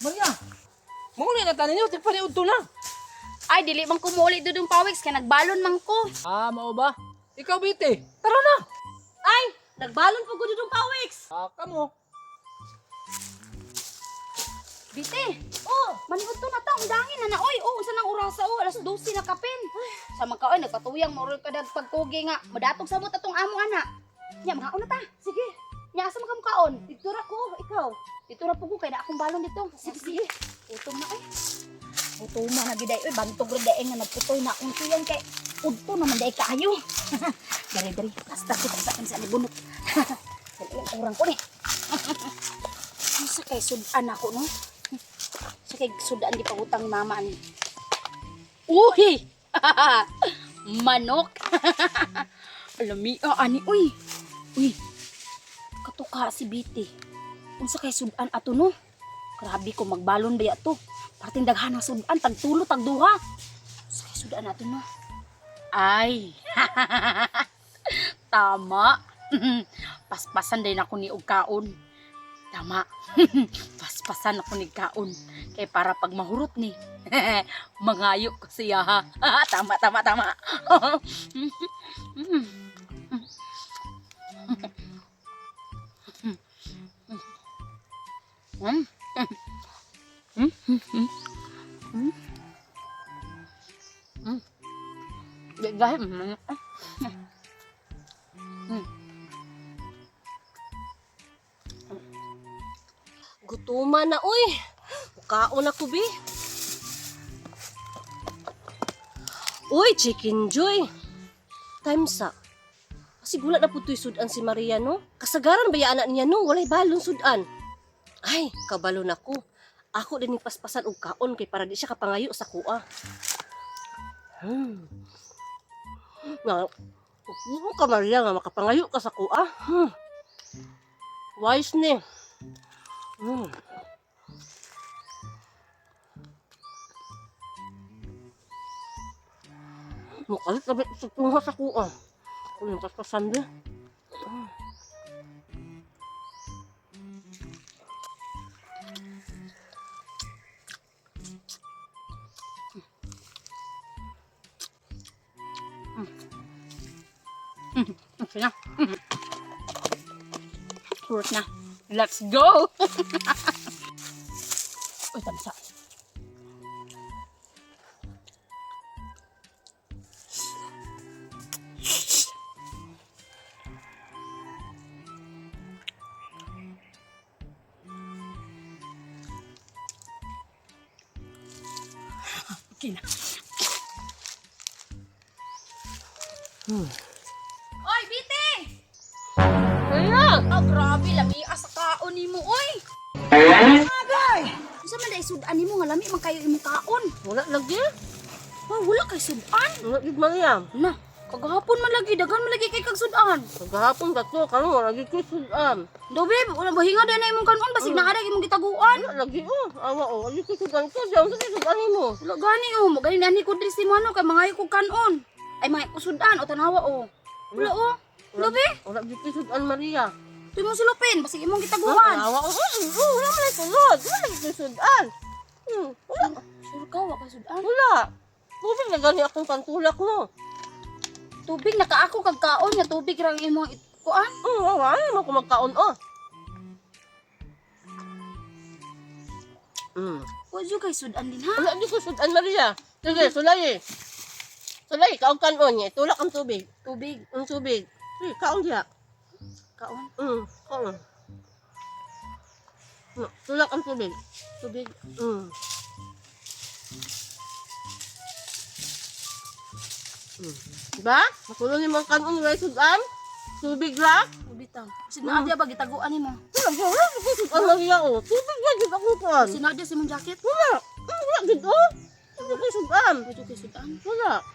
Maria! Muli na tanin niyo, tigpa ni udto na. Ay, dili man ko muuli Dudong Pawiks kay nagbalon man ko. Ah, mao ba? Ikaw, Bite, tara na! Ay, nagbalon po ko Dudong Pawiks. Ah, kamo. Bite, oh, maniudto na ta, undangin na na oy. Oh, unsa nang orasa oh, alas 12 na kapin. Sa man ka oy, nagpatuyang mo kadag pagkugi nga. Madatog sa mo tatong amo ana. Nya mga na ta. Sige, Nya asa man ka mukaon? dito ra ko, ikaw. Dito ra po ko kay na akong balon dito. Sige, sige. Utom na oy. Utom na na giday oy, bantog ra daay nga nagputoy na akong tuyan kay udto naman day kaayo. Dali dali, basta kita sa akin sa libunot. Dali ang orang ko ni. Sa kay sudan ako no. Sa kay sudan di pagutang ni mama ani. Uhi! Manok. Alami ah, ani uy. Uy. Katuka si Biti. Unsa kay sudan ato no? Grabe ko magbalon ba to. Parting daghan ang sudan, tagtulo, tagduha. Unsa kay sudan ato no? Ay. Tama. Paspasan din ako ni og kaon. Tama. Paspasan ako ni kaon. Kay para pag mahurot ni, mangayo ko siya ha. Tama, tama, tama. Mm. Mm. Mm. Mm. Mm. Di gahim. Mm. Gutuma na oy. Kaon ako bi. Uy, chicken joy. Time sa. Kasi gula na po to'y sudan si Maria, no? Kasagaran ba anak niya, no? Walay balon sudan. Ay, kabalo na ko. Ako din ni paspasan og kaon kay para di siya kapangayo sa kuha. Nga, mo ka Maria nga makapangayo ka sa kuha. Wise ni. Mukalit na sa tunga sa kuha. Kung yung paspasan din. Okay na. Hurot na. Let's go! Uy, tamsa. Okay na. Oy, Bite! Kaya! Oh, grabe, lami sa kaon nimo, oy. Unsa man dai sudan nimo nga lami man kayo imong kaon? Wala lagi. Oh, wala kay sudan. Wala gid Maria. Na, kagahapon man lagi daghan man lagi kay kag sudan. Kagahapon tatlo karon wala gid ko sudan. Do babe, wala bahinga dai na imong kanon basig naa dai imong gitaguan. Wala lagi oh. Awa oh, wala gid ko sudan ko. Diyan sa sudan nimo. Wala gani oh, magani nani ko diri si mano kay mangayo ko kanon. Ay mangayo ko sudan o tanawa oh. Wala oh. Wala be, Wala gid ko sudan Maria. tuyo mo sulupin basig imong gitaguan. Awa oh. Oh, wala man sulod. Wala gid ko sudan. Wala. Sure ka wa kay sudan. Wala. Tubig na gani akong pantulak no. Tubig nakaako kag kaon nga tubig ra ang imong kuan. Wala naman ko magkaon oh. Wa jud kay sudan din ha. Wala gid ko sudan Maria. Sige, sulay eh. Sulay, kaon kanon niya. Tulak ang tubig. Tubig Ang tubig. Sige, kaon diya. kaon. Kaon. Tulak ang tubig. Tubig. Diba? Makulong yung mga kanon, wala sudan. Tubig ra. Bitaw. Sinadya ba gitaguan nimo? Wala, wala, wala, sudan Maria, oh. Tubig ra, jud akong kuan. Sinadya sa imong jacket? Wala. Wala, jud, oh. Wala ko sudan. Wa jud kay sudan. Wala.